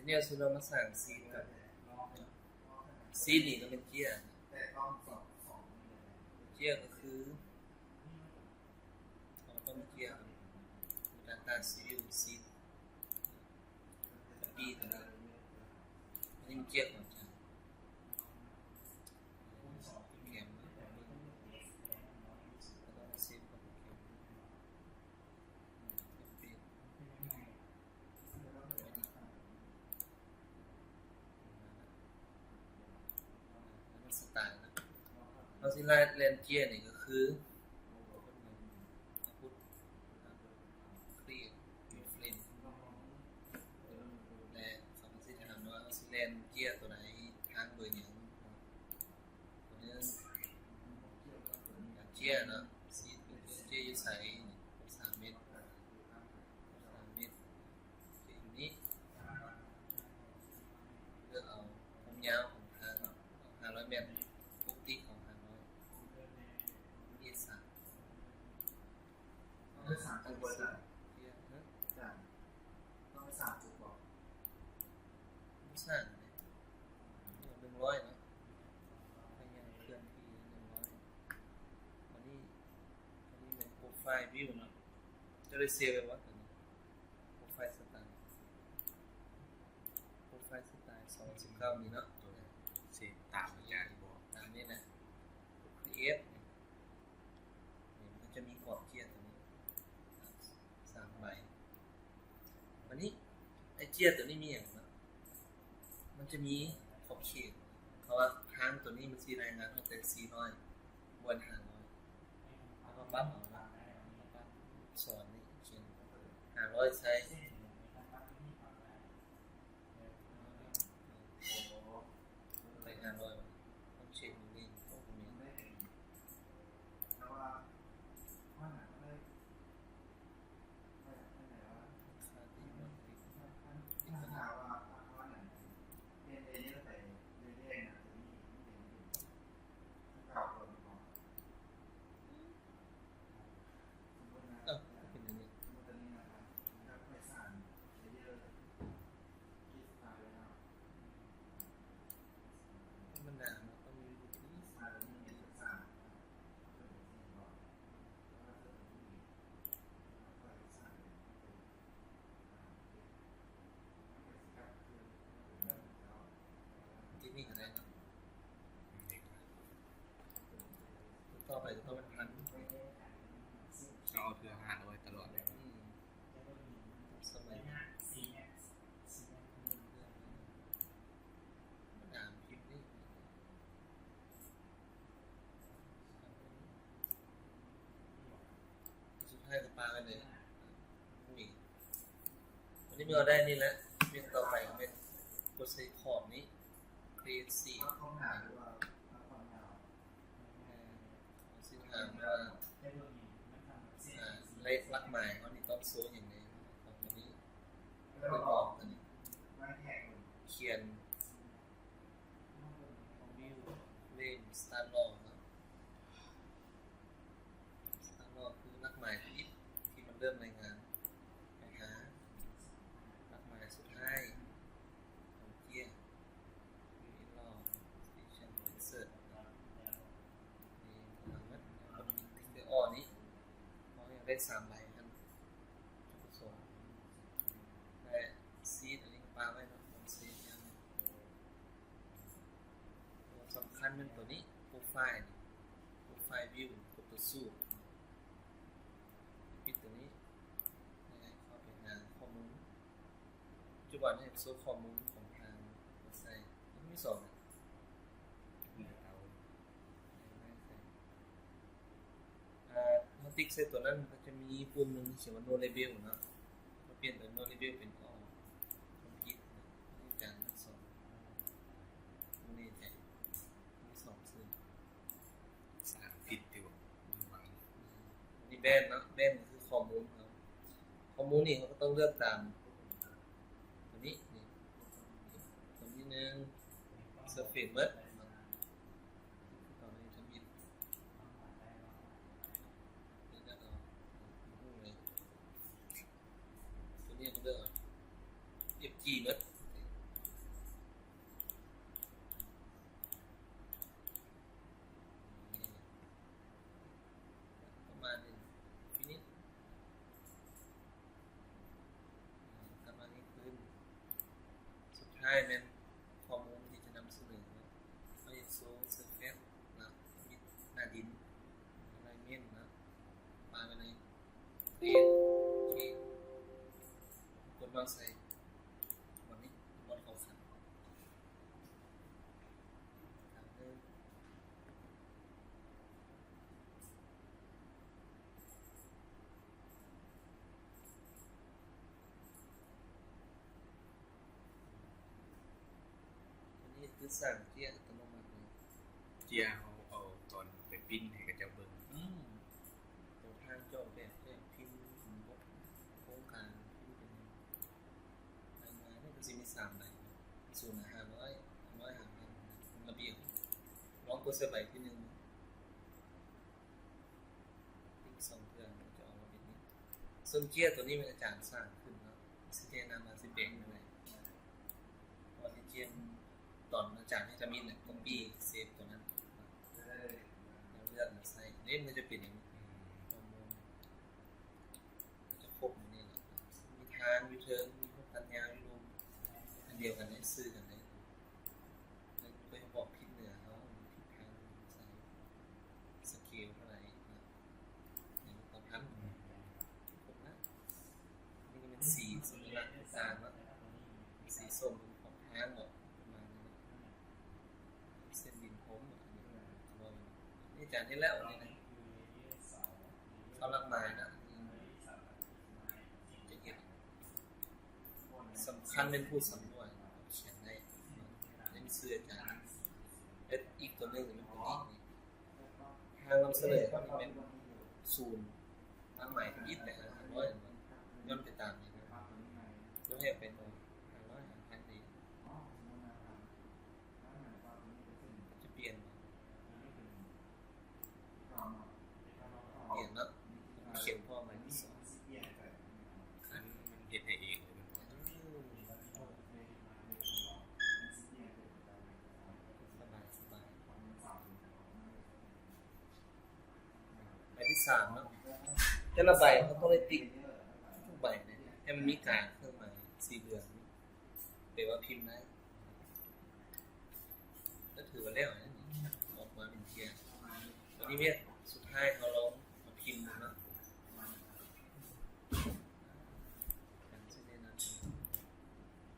ນີ້ເຮົາຊິມາສ້າງຊີດກັນ. ຊີດນີ້ກໍແມ່ນເຈ້ຍ. ເຈ້ຍກໍຄື ເຮົາຕ້ອງເຈ້ຍກັນ Data Studio ຊີດ Copy ຕົວນັ້ນ. ອັນນີ້ມັນເຈ້ຍຂອງຈານ ໂປຣແກຣມເນາະ ເບິ່ງ ແລ້ວກໍເຊບເຂົ້າໂປຣແກຣມ. ແລ້ວມັນສະຕາຍນະ. ເຮົາຊິແລ່ນເຈ້ຍນີ້ກໍຄື create new frame ແລະ ເຂົາກໍຊິຖາມວ່າເຮົາຊິແລ່ນເຈ້ຍຕົວໃດ ທາງເບີຫຍັງ. ຕົວນີ້ເຈົ້າເນາະ ຊີດເຈົ້າຢູ່ໃສ? ສາມເມັດ ສາມເມັດ ເຈົ້າຢູ່ນີ້. ເລືອກເອົາຄວາມຍາວຂອງທາງເນາະ ເອົາຫ້າຮ້ອຍແມັດ ປົກຕິຂອງຫ້າຮ້ອຍ ເອັສສາມ. ຕ້ອງໄປສ້າງ Google ອາຈານ ຕ້ອງໄປສ້າງ Google ບໍ່? ບໍ່ສ້າງເດ້ ໜຶ່ງຮ້ອຍເນາະ ພະຍາຍາມເຄື່ອນທີ່ໜຶ່ງຮ້ອຍ. ອັນນີ້ ອັນນີ້ແມ່ນ Profile View ເນາະ ເຈົ້າໄດ້ເຊບໄວ້ບໍ່? ຕົວນີ້ Profile Style Profile Style ສອງພັນສິບເກົ້ານີ້ເນາະ ເຊບຕາມອາຈານບອກ ຕາມນີ້ແຫຼະ. Create ນີ້ ມັນຈະມີກອບເຈ້ຍຕົວນີ້ສາມໃບ. ບາດນີ້ ໄອ້ເຈ້ຍຕົວນີ້ມີຫຍັງເນາະ? ມັນຈະມີຂອບເຂດ ເພາະວ່າທາງຕົວນີ້ມັນຊິລາຍງານເຮົາແຕ່ສີ່ຮ້ອຍບວກຫ້າຮ້ອຍ ເຮົາກໍປັບເອົາເນາະ ປັບອັກສອນນີ້ຂຽນຫ້າຮ້ອຍໃສ່ ໄປຫ້າຮ້ອຍ ຕ້ອງເຊັກນີ້ ຕ້ອງມີ ເອົ້າ ກໍເປັນອັນນີ້ ທຳມະດາເນາະ ຕ້ອງມີວິທີ. ທີ່ນີ້ກໍໄດ້ເນາະ ຕໍ່ໄປກໍຕ້ອງເປັນພັນ ກໍເອົາເທື່ອຫ້າຮ້ອຍຕະຫຼອດເລີຍ. ອືມ ສະໄມ ດາມພິມນີ້ ສຸດທ້າຍກໍປະມານນີ້ ນີ້ ວັນນີ້ເຮົາໄດ້ນີ້ແຫຼະ. ເມັນຕໍ່ໄປກໍແມ່ນກົດໃສ່ຂອບນີ້ Create Seed ເຮົາຊິຖາມວ່າ ອາ ເລກຫຼັກໝາຍເຮົານີ້ຕ້ອງໂຊຫຍັງແດ່ ຂອງຕົວນີ້ ເຮົາໄປບອກຕົວນີ້ ຂຽນ View Name Start Raw ເນາະ Start Raw ຄືຫຼັກໝາຍທຳອິດທີ່ມັນເລີ່ມລາຍງານ ໄປຫາຫຼັກໝາຍສຸດທ້າຍຂອງເຈ້ຍ View in Raw Station Insert ເນາະ ນີ້ເຮົາເບິ່ງ All ນີ້ ເຮົາຢາກໄດ້ສາມໃບຫັ້ນ ຈຸດປະສົງ ແລະ Seed ອັນນີ້ກໍປະໄວ້ເນາະ Save ຢ່າງໜຶ່ງ. ສຳຄັນແມ່ນຕົວນີ້ Profile ນີ້ Profile View ກົດຕົວ Show ປິດຕົວນີ້ ແລ້ວເຂົ້າໄປຫາຂໍ້ມູນ. ປັດຈຸບັນເຮົາໂຊຂໍ້ມູນຂອງທາງເວັບໄຊ ມັນມີສອງ ອາ ເຮົາຕິກໃສ່ຕົວນັ້ນ ມັນກໍຈະມີປຸ່ມໜຶ່ງຂຽນວ່າ No Label ເນາະ ເຮົາປ່ຽນເປັນ No Label ເປັນ All ຄອມພິວເຕີ ນີ້ຈານທັງສອງ ບໍ່ແນ່ໃຈ ມີສອງຊື່ ພາສາອັງກິດຕິ ບໍ່ຮູ້ວ່າ ນີ້ Brand ເນາະ Brand ກໍຄືຂໍ້ມູນເຮົາ ຂໍ້ມູນນີ້ເຮົາກໍຕ້ອງເລືອກຕາມຕົວນີ້ ນີ້ ຕົວທີໜຶ່ງ Surface Merge ເນາະ ຕົວນີ້ທຳອິດ ເລືອກເອົາ ຮູ້ເລີຍ ຕົວນີ້ເຮົາເລືອກເອົາ ເອັຟຈີ ເບິດ ຄືສ້າງເຈ້ຍອັດຕະໂນມັດເລີຍ. ເຈ້ຍເຮົາເອົາຕອນໄປປຣິ້ນໃຫ້ເຂົາເຈົ້າເບິ່ງ. ອືມ ໂຕທາງເຈົ້າແບບ ແບບພິມ ບົດໂຄງການພິມເປັນຫຍັງ ທາງມານີ້ກໍຊິມີສາມໃບເນາະ ສູນ ຫ້າຮ້ອຍ ຫ້າຮ້ອຍ ຫ້າພັນ ລະບຽບ. ລອງກົດໃສ່ໃບທີໜຶ່ງ. ອີກສອງເທື່ອມັນຈະອອກມາເປັນນີ້. ເຊິ່ງເຈ້ຍໂຕນີ້ແມ່ນອາຈານສ້າງຂຶ້ນເນາະ, ຊິແນະນຳວ່າຊິແປງຈັ່ງໃດ. ເພາະວ່າທີ່ຈະຕອນອາຈານເຮັດທຳອິດແຫຼະ ກັອບປີ້ເຊບໂຕນັ້ນ ແລ້ວເລືອກມາໃສ່. ເດ້ ມັນຈະເປັນຢ່າງນີ້. ອືມ ຈະຄົບຢູ່ນີ້ແຫຼະ. ມີທາງຢູ່ເທິງ ມີຫົກກັນຍາວຢູ່ລຸ່ມ ອັນດຽວກັນເດ້ ຊື່ກັນເດ້. ແລ້ວກໍບອກທິດເໜືອເຮົາ ທິດທາງໃສ່ສະເກວເທົ່າໃດນະ ໃນຮູບປະພັນ ຄົບນະ. ນີ້ກໍແມ່ນສີສັນຍະລັກຕ່າງໆເນາະ, ສີສົ້ມຂອງທາງເນາະ ປະມານນີ້ເນາະ. ເສັ້ນດິນພົມ ອັນນີ້ອາຈານເຮັດແລ້ວ ອັນນີ້ນະ ເຂົ້າຫຼັກໝາຍນະ ຈະເຮັດ ສຳຄັນແມ່ນຜູ້ສຳນວນຂຽນໄດ້ ໃນຊື່ອາຈານ. ແລະ ອີກຕົວໜຶ່ງແມ່ນຕົວນີ້ ທາງນຳສະເໜີເຮົານີ້ແມ່ນສູນ ຫຼັກໝາຍທຳອິດແຫຼະ ຫ້າຮ້ອຍ ຍ້ອນໄປຕາມນີ້ ຍ້ອນໃຫ້ເປັນຫ້າຮ້ອຍ ຫ້າພັນນີ້ ຈະປ່ຽນ ປ່ຽນເນາະ ຂຽນພໍ່ໃໝ່ສອງ ຄັນມັນເຮັດໃຫ້ເອງເລີຍ ສະບາຍໆ. ໃບທີສາມເນາະ ແຕ່ລະໃບເຮົາຕ້ອງໄດ້ຕິກທຸກໃບເລີຍ ໃຫ້ມັນມີກາເຄື່ອງໝາຍສີເຫຼືອງ ແປວ່າພິມໄດ້. ກໍຖືວ່າແລ້ວນະ ອອກມາເປັນເຈ້ຍ. ຕອນນີ້ວຽກສຸດທ້າຍ ເຮົາລອງມາພິມເນາະ ດ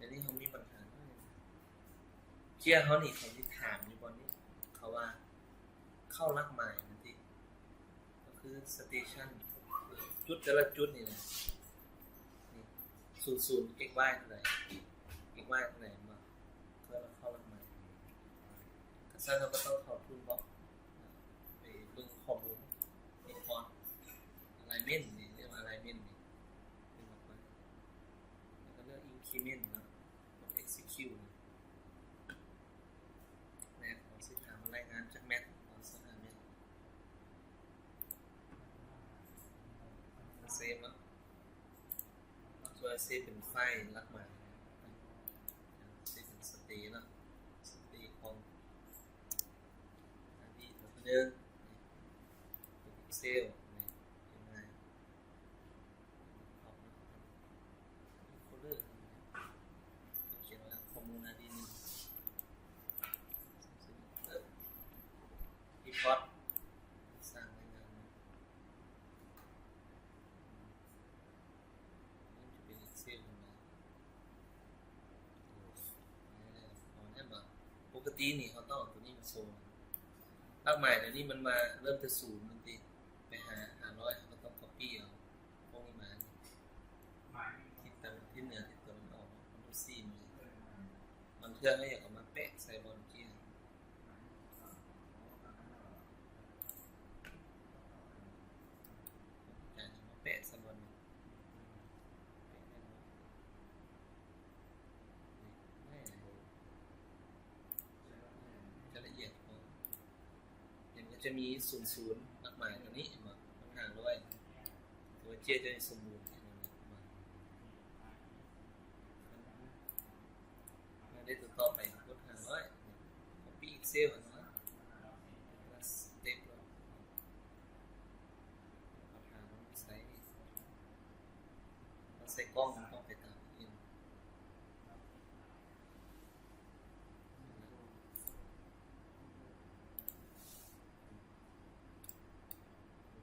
ຽວນີ້ເຮົາມີບັນຫາ ເຈ້ຍເຮົານີ້ ເຂົາຊິຖາມຢູ່ບ່ອນນີ້ ເຂົາວ່າເຂົ້າຫຼັກໝາຍແມ່ນຕິ ກໍຄືສະເຕຊັນ ຈຸດແຕ່ລະຈຸດນີ້ນະ ນີ້ ສູນສູນ ເອັກວາຍເທົ່າໃດ ເອັກວາຍເທົ່າໃດ ມາເພື່ອເຂົ້າຫຼັກໝາຍ. ຄັນຊັ້ນເຮົາກໍຕ້ອງເຂົ້າທູນບັອກ ໄປເບິ່ງຂໍ້ມູນ ຣີພອດ ອາລາຍເມັນ ນີ້ ເອີ້ນວ່າອາລາຍເມັນນີ້ ເປັນຫຼັກໝາຍ. ແລ້ວກໍເລືອກອິນຄຣີເມັນເນາະ ກົດເອັກຊິຄິວ ແມັດ ເຮົາຊິຖາມວ່າລາຍງານຈາກແມັດ ເຮົາຊິຫາແມັດ ເຊບເນາະ ສ່ວນເຊບເປັນໄຟລ໌ຫຼັກໝາຍ ເຊບເປັນສະເຕເນາະ ສະເຕຂອງອາດີດເນາະ ເປັນເອັກເຊວ ເປັນງ່າຍ. ໂຟລເດີ ຂຽນວ່າຂໍ້ມູນອາດີດໜຶ່ງ ຣີພອດ ສ້າງລາຍງານ ມັນຈະເປັນເອັກເຊວນະ ເອົາແນ່ບໍ່? ປົກກະຕິນີ້ເຮົາຕ້ອງເອົາໂຕນີ້ມາໂຊນະ ຫຼັກໝາຍດຽວນີ້ມັນມາເລີ່ມແຕ່ສູນ ມັນຕິ ໄປຫາຫ້າຮ້ອຍ ເຮົາກໍຕ້ອງກັອບປີ້ເອົາພວກນີ້ມາ ທິດຕາເວັນ ທິດເໜືອ ທິດຕາເວັນອອກ ຄອນໂທລຊີມາເລີຍ. ບາງເທື່ອເຮົາຢາກເອົາມາແປະໃສ່ບ່ອນເຈ້ຍ ຈານເອົາມາແປະໃສ່ບ່ອນນີ້ ແປະໃຫ້ໝົດ ນີ້ ຈະລະອຽດພໍ. ເຫັນ ມັນຈະມີສູນສູນ ຫຼັກໝາຍຕົວນີ້ ເຫັນບໍ່? ມັນຫ້າຮ້ອຍ ຖືວ່າເຈ້ຍຈະສົມບູນ ເຫັນບໍ່? ມາໄດ້ຕົວຕໍ່ໄປ ກົດຫ້າຮ້ອຍ ກັອບປີ້ເອັກເຊວຫັ້ນນະ ສະເຕັບ ເອົາຫາມັນໃສ່ ເອົາໃສ່ກ່ອງ ມັນຕ້ອງໄປຕາມອື່ນ.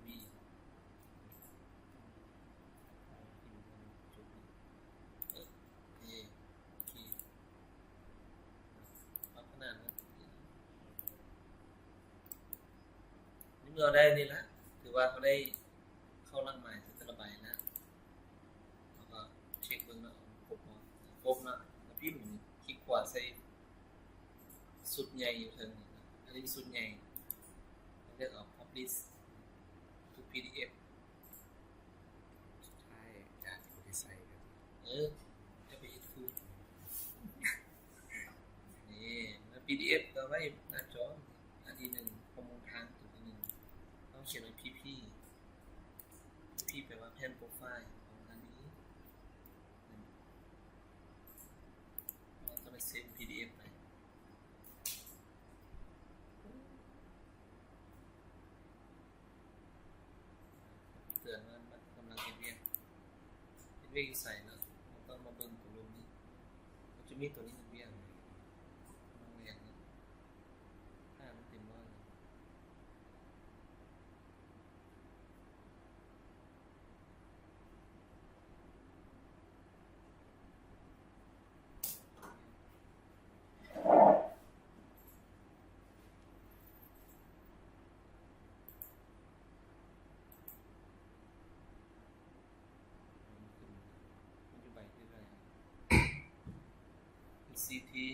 ນີ້ເມື່ອເຮົາໄດ້ນີ້ລະ ຖືວ່າເຮົາໄດ້ເຂົ້າຫຼັກໝາຍແຕ່ລະໃບແລ້ວ ເຮົາກໍເຊັກເບິ່ງເນາະ ຄົບບໍ່? ຄົບເນາະ ແລ້ວພິມ ຄລິກຂວາໃສ່ ຊຸດໃຫຍ່ຢູ່ເທິງນີ້ເນາະ ອັນນີ້ຊຸດໃຫຍ່ ເລືອກເອົາ Publish to PDF ສຸດທ້າຍ ຈານບໍ່ໄດ້ໃສ່ກໍ ເອີ ຈະໄປເຮັດຄື ນີ້ ແລ້ວ PDF ກໍໄວ້ໜ້າຈໍ ອັນທີໜຶ່ງ ຂໍ້ມູນທາງຕົວທີໜຶ່ງ ເຮົາຂຽນໄວ້ PP PP ແປວ່າແຜ່ນໂປຣໄຟລ໌ຂອງອັນນີ້ ເຮົາກໍໄດ້ເຊບ PDF ໄປ ເຕືອນວ່າມັນກຳລັງເຮັດວຽກ ເຮັດວຽກຢູ່ໃສເນາະ ເຮົາຕ້ອງມາເບິ່ງໂປຣແກຣມນີ້ ມັນຈະມີຕົວນີ້ເຮັດວຽກ ລອງແລ່ນເນາະ ຖ້າມັນເຕັມຮ້ອຍ ມັນຢູ່ໃບທີເທົ່າໃດ? ສີ່ທີ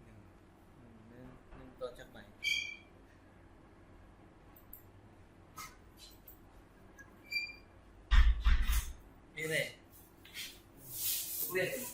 ໜຶ່ງ ໜຶ່ງ ໜຶ່ງຕໍ່ຈັກໃບ? ນີ້ແຫຼະ ເລກ